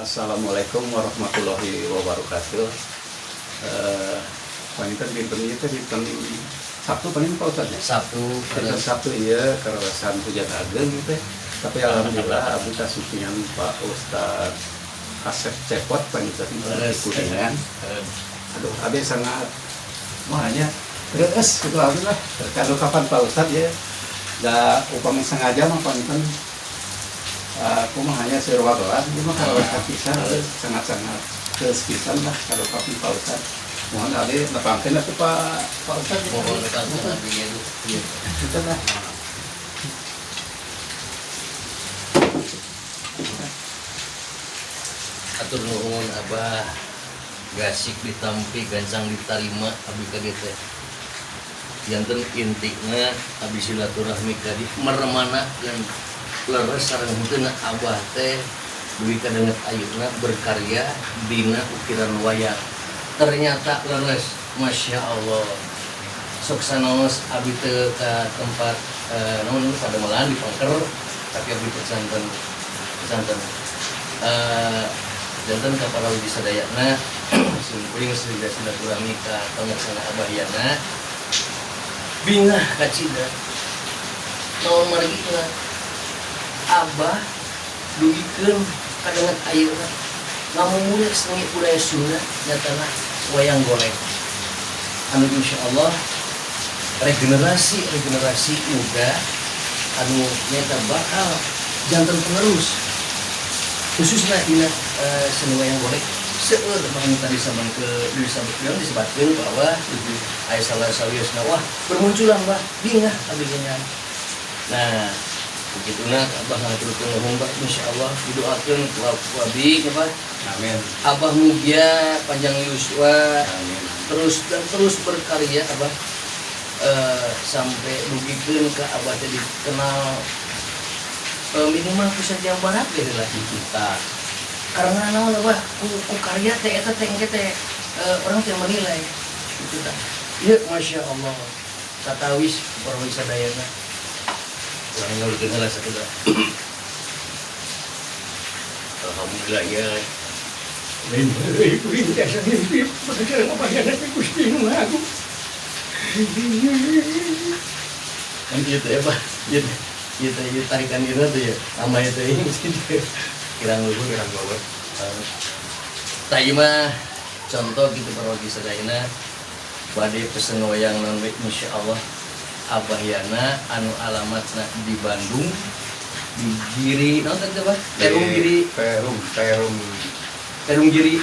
Assalamualaikum warahmatullahi wabarakatuh. Panginten dinten ieu teh dinten Sabtu paling, Pak Ustad, ya? Sabtu. Dinten Sabtu iya, karawasan hujan ageng gitu. Tapi alhamdulillah abdi kasumpingan Pak Ustad Asep Cepot panginten di Kuningan. Aduh, abdi sangat wah nya terus gitu, alhamdulillah. Kalau kapan Pak Ustad ya, da upami sengaja mah panginten kumaha nya, seueur wagelan ieu mah karawasan pisan, sangat-sangat terus pisan lah kalau kapan Pak Ustad. Mohon abdi nepangkeun atuh, Pak Pak Ustad. Mohon nepangkeun abdi ge tuh. Iya, itu lah. Atur nuhun, Abah, gasik ditampi, gancang ditarima abdi ka dieu teh. Janten intina abdi silaturahmi ka dieu meremana dan leres sareng henteu Abah teh dugi ka danget ayeuna berkarya dina ukiran wayang. Ternyata leres, Masya Allah. Sok sanaos abdi teu ka tempat naon padamelan di Pangker, tapi abdi pesanten pesanten janten ka para wargi sadayana, simkuring sering silaturahmi ka pangersana Abah Yana, bingah kacida. Naon margina, Abah dugikeun kadanget ayeuna ngamumule seni budaya Sunda, nyatana wayang golek, anu insya Allah regenerasi regenerasi muda anu nyata bakal janten penerus, khususnya dina seni wayang golek. Seueur bahkan tadi sama ke disebutkan disebutkan bahwa aya salah sawiosna, wah, bermunculan, bah, bingah abdi nya. Nah, begituna Abah ngaturkeun nuhun, Bah. Insyaallah didoakeun ku abdi, Abah. Amin. Abah mugia panjang yuswa. Amin. Terus dan terus berkarya, Abah, sampai dugikeun ka Abah teh dikenal minimal pusat Jawa Barat gitu lah kita, karena naon, Abah, ku karya teh eta teh engke teh orang teh menilai gitu tah. Ieu Masya Allah, katawis para sadayana urang ngalurkeun heula sakedap. Alhamdulillah ya. Lain deui kuring tiasa mimpi sareng Abah Yana teh, Gusti nu Maha Agung. Kan gitu ya, Pak, gitu gitu ya, tarikan gitu tuh ya, nama itu ini kirang luhur kirang bawah. Tah, ieu mah contoh gitu para wargi sadayana, bade pesen wayang naon we, insyaallah Abah Yana anu alamatna di Bandung, di Giri naon teh, Bah? Perum Giri. Perum, Perum. Perum Giri,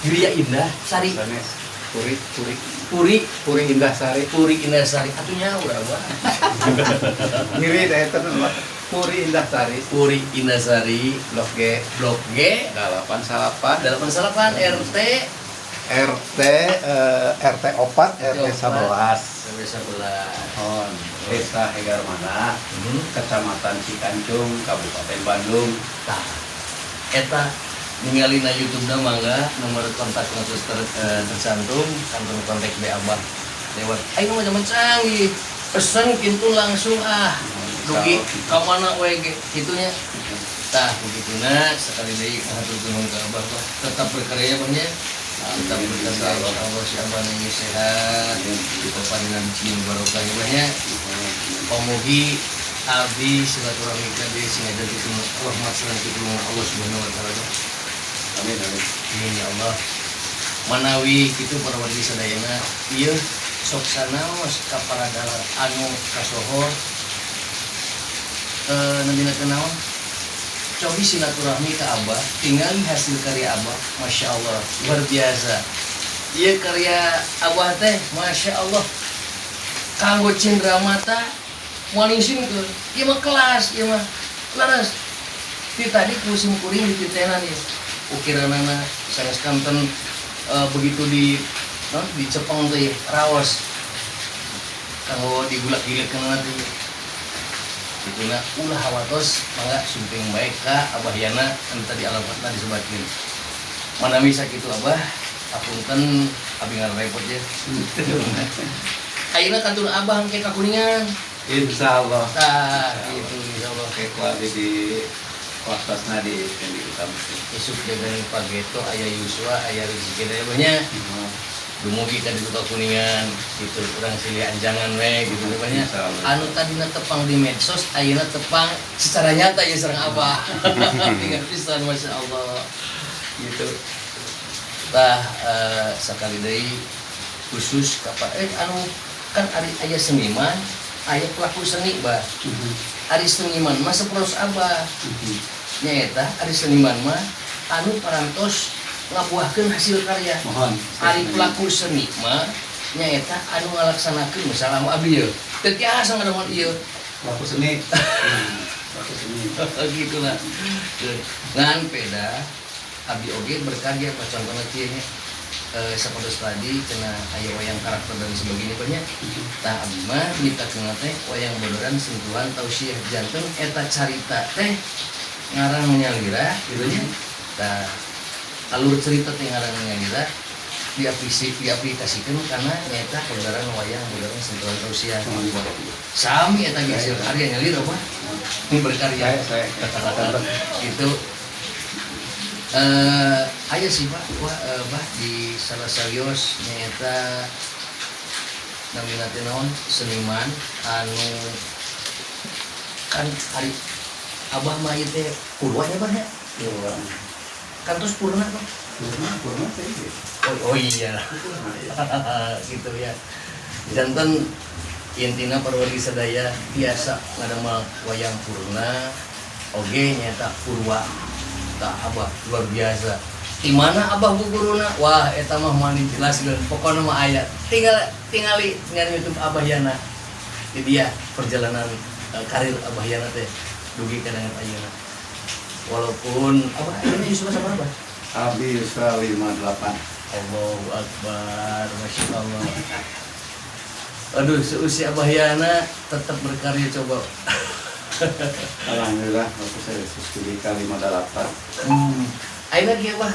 Griya Indah Sari. Sanes. Puri, Puri. Puri. Puri Indah Sari. Puri Indah Sari atuh nya urang mah. Ngiri teh eta mah. Puri Indah Sari. Puri Indah Sari. Blok G. Blok G. 89. 89 RT. RT RT 4 RT 11. RT 11. On Desa Hegarmanah, Kecamatan Cikancung, Kabupaten Bandung. Tah, eta ningali na YouTube na, mangga nomor kontak terus tercantum, kantor kontak be Abah lewat. Ayo mah zaman canggih, pesen kintu langsung ah dugi ka mana we ge kitu nya. Tah, begituna sekali deui hatur nuhun ka Abah, Bah. Tetap berkarya, Bang, nya, tetap berkarya. Insyaallah si Abah ini sehat, dipaparinan cing barokah ya, Bah, nya. Pamugi abdi silaturahmi ka dieu sing aja kitu rahmat sareng pitulungan Allah Subhanahu wa taala. Bah. Amin, amin. Amin ya Allah. Manawi kitu para wargi sadayana, ieu sok sanaos ka para dalang anu kasohor nembinakeun naon, cobi silaturahmi ka Abah, tinggali hasil karya Abah. Masya Allah, luar biasa. Iya, karya Abah teh Masya Allah, kanggo cindera mata moal ke ieu mah kelas, ieu mah leres. Ti tadi ku sim kuring dititenan ieu ukiranana sanes kanten begitu di no, dicepeng teh raos kanggo digulak-gilekeun teh. Itulah, ulah hawatos, mangga sumping baik ka Abah Yana anu tadi alamatna disebutkeun. Manawi sakitu, Abah, apunten abi ngarepot ya. Ayeuna kantun Abah engke ka Kuningan. Insya Allah. Tah, gitu, insyaallah. Oke, ku abdi di Waktosna di yang diutamakeun. Isuk jaga pageto aya yuswa aya rezeki daya banyak. Dumugi ka ditu ka Kuningan gitu, urang silih anjangan we gitu banyak. Insyaallah. Anu tadina tepang di medsos ayeuna tepang secara nyata ya sareng Abah. Tinggal pisan, Masya Allah gitu. Tah, sakali deui khusus ka anu kan ari aya seniman, aya pelaku seni, bah. Ari seniman mah sapertos Abah nyaeta ari seniman mah anu parantos ngabuahkeun hasil karya. Mohon. Ari pelaku seni mah nyaeta anu ngalaksanakeun, misalnya anu abdi ieu teu tiasa ngadamel ieu. Pelaku seni. Pelaku seni. Gitu lah, ngan peda abdi oge berkarya, pak, contohnya kieu nya, sapertos tadi kena aya wayang karakter dan sebagainya banyak. Tah, abdi mah nyiptakeun teh wayang bodoran sentuhan tausiah, janten eta carita teh ngarang nyalira gitu nya. Tah, alur cerita teh ngarang nyalira diaplikasikan karena nyata bodoran, wayang bodoran sentuhan tausiah. Sami eta ge hasil karya nyalira, apa ini berkarya. Saya Gitu, aya sih, Pak, wah, bah, di salah sawios nyaeta namina teh naon, seniman anu kan ari Abah mah ieu teh purwanya, Bah, ya? Purwa. Kan terus purna, Pak. Purna, purna teh. Oh, oh iya. Purna, ya. Gitu ya, janten intina parwargi sadaya biasa ngadamel wayang purna oge nyata purwa. Tah, Abah luar biasa. Di mana Abah guguruna, wah, eta mah moal dijelaskeun, pokoknya mah aya, tinggal tingali tinggal YouTube Abah Yana. Di dia perjalanan karir Abah Yana teh dugi ka dengan ayeuna, walaupun Abah ayeuna yuswa sabaraha, Abah? Abdi yuswa 58. Allahu Akbar, Masya Allah. Aduh, seusia Abah Yana tetap berkarya, coba. Alhamdulillah, waktu saya studi ke 58. Ayeuna kieu, Abah,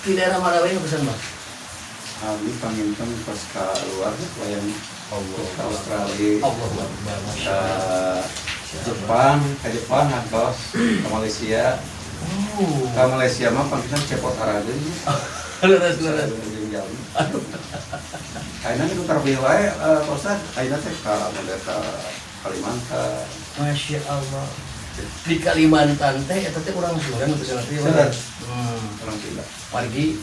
di daerah mana wae pesan, Bang? Abdi panginten pas ke luar wayang Allah. ke Australia, Allahu Akbar, Masya ke Allah. Jepang, ke Jepang ngantos, ke Malaysia. Oh. Ke Malaysia mah panginten cepot arageun. Leres, leres. Jeung jalmi. Ayeuna nu terpilih wae, Pak Ustad, ayeuna teh ka model ka Kalimantan. Masya Allah. Di Kalimantan teh eta teh urang Sunda nu pesan teh. Sunda. Orang Sunda. Margi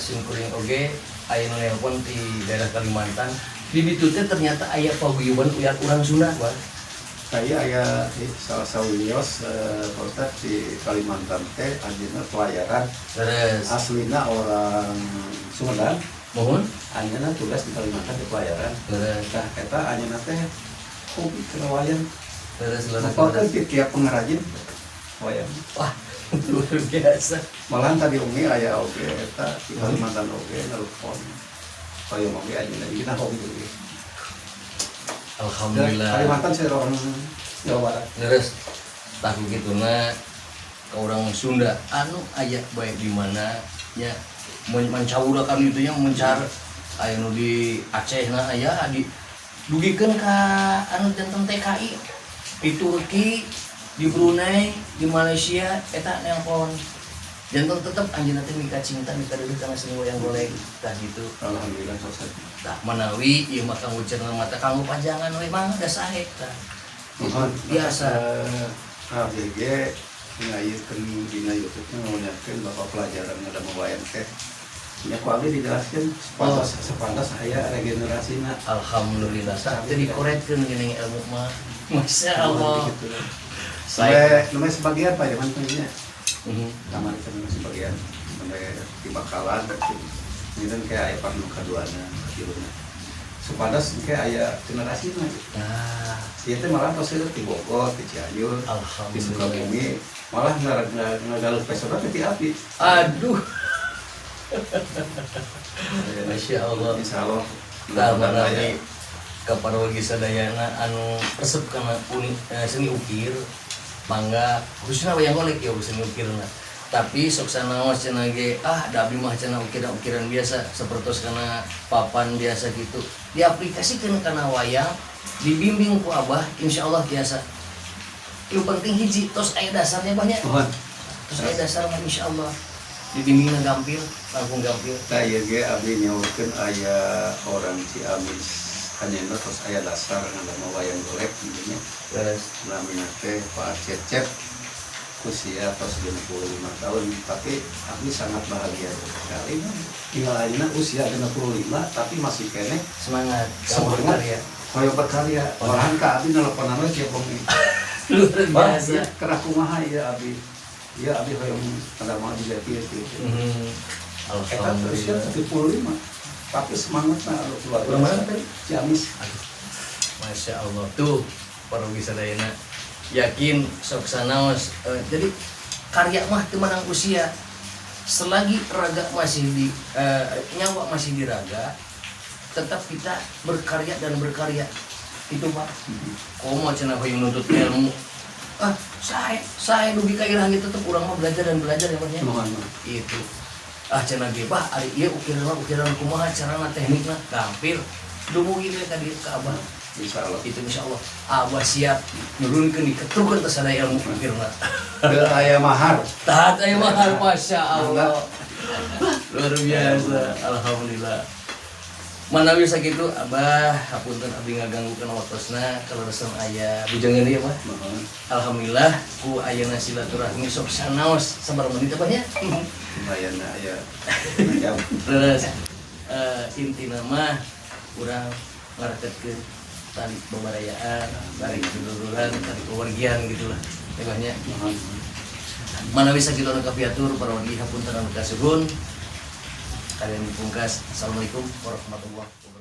simkuring oge aya nu nelpon di daerah Kalimantan. Di ditu teh ternyata aya paguyuban uyar urang Sunda, Bang. Saya aya di salah sawios, Pak Ustad, di Kalimantan teh anjeunna pelayaran. Leres. Aslina orang Sumedang, Mohon. anjeunna tugas di Kalimantan di pelayaran. Leres. Tah, eta anjeunna teh hobi kana wayang. Leres, leres. Ngapalkeun Leres. ti tiap pengrajin wayang. Wah, luar biasa. Malahan tadi umi aya oge eta di Kalimantan oge nelpon. Hoyong oge anjeunna kita hobi oge. Alhamdulillah. Kalimantan saya orang Jawa Barat. Leres. Tah, gituna ke orang Sunda anu aya baik di mana ya, mencaurakan itu nya, mencar aya nu di Aceh, nah aya di dugikeun ka anu janten TKI di Turki, di Brunei, di Malaysia eta nelpon, janten tetep anjeunna teh mika cinta, mika deuleuh kana seni wayang golek, tah gitu. Alhamdulillah selesai. Tah, manawi ieu mah kanggo cenah mata, kanggo pajangan we mah da sae tah. Mohon. Biasa. ABG ngayekeun dina YouTube nya ngamunyakeun bapak pelajaran ngadamel wayang teh. Nya ku abdi dijelaskeun sepantas sepantas aya regenerasina. Alhamdulillah, tah teu dikoretkeun geuning ilmu mah. Masya Allah. Gitu. Saya Sampai namanya sebagian Pak Jaman punya. Kamar itu memang sebagian sampai di Bakalan ini kan kayak aya parnu kaduana, katiluna. Supados kayak aya generasi mah. Nah, Ieu teh malah tos di Bogor, di Cianjur, di alhamdulillah. Sukabumi, malah ngagaleuh pesona teh ti abdi. Aduh, Masya Allah. Insya Allah. Tah, mudah-mudahan manawi aya. ka parwargi sadayana anu resep kana seni ukir, mangga, khususnya wayang golek ya seni ukirna. Tapi sok sanaos cenah ge, ah, da abdi mah cenah ukiran-ukiran biasa sapertos kana papan biasa gitu. Diaplikasikeun kana wayang, dibimbing ku Abah, insyaallah biasa. Nu penting hiji, tos aya dasarnya banyak. Mohon. Terus aya dasar mah insyaallah dibimbingna gampil, langkung gampil. Tah, ieu ge abdi nyaurkeun aya orang Ciamis anjeunna tos aya dasar ngadamel wayang golek gitu nya. Terus Namina teh Pak Cecep, usia tos 65 tahun, tapi abdi sangat bahagia sekali tinggal ayeuna usia 65 tapi masih keneh semangat, semangat. Berkarya. Hoyong berkarya. Malahan ka abdi nelponan we tiap bengi. Luar Bah, biasa. ieu kerah kumaha ieu abdi? Ieu abdi hoyong ngadamel juga kieu kieu. Eta usia Alhamdulillah. 75 tapi semangatnya luar Orang mana biasa. tadi? Ciamis. Masya Allah tuh para sadayana, yakin sok sanaos, jadi karya mah teu meunang usia. Selagi raga masih di nyawa masih di raga, tetap kita berkarya dan berkarya itu, Pak. Komo cenah hoyong nuntut ilmu, ah saya dugi ka iraha gitu, tetep urang mah belajar dan belajar ya, Pak, ya. Mohon, mohon. Itu ah cenah ge, bah, ari ieu ukiran mah ukiran kumaha carana, teknikna, gampil, dumugi we ka dieu ka Abah. Insya Allah. Itu insya Allah Abah siap nurunkeun, diketrukeun teh sadaya ilmu ukirna. Teu aya mahar. Taat aya mahal, Masya Allah, luar biasa, alhamdulillah. Manawi sakitu, Abah, hapunten abdi ngaganggu kana waktosna, kaleresan aya bujangan ieu, Bah. Mohon. Alhamdulillah ku ayeuna silaturahmi sok sanaos sabaraha menit, Abah, nya? Lumayan aya jam. Terus intina mah urang ngareketkeun tali babarayaan, tali keduluran, tali kewargian gitu lah. Ya, Bah, nya. Mohon. Manawi sakitu anu kapihatur, para wargi, hapunten anu kasuhun. Kalian dipungkas. Assalamualaikum warahmatullahi wabarakatuh.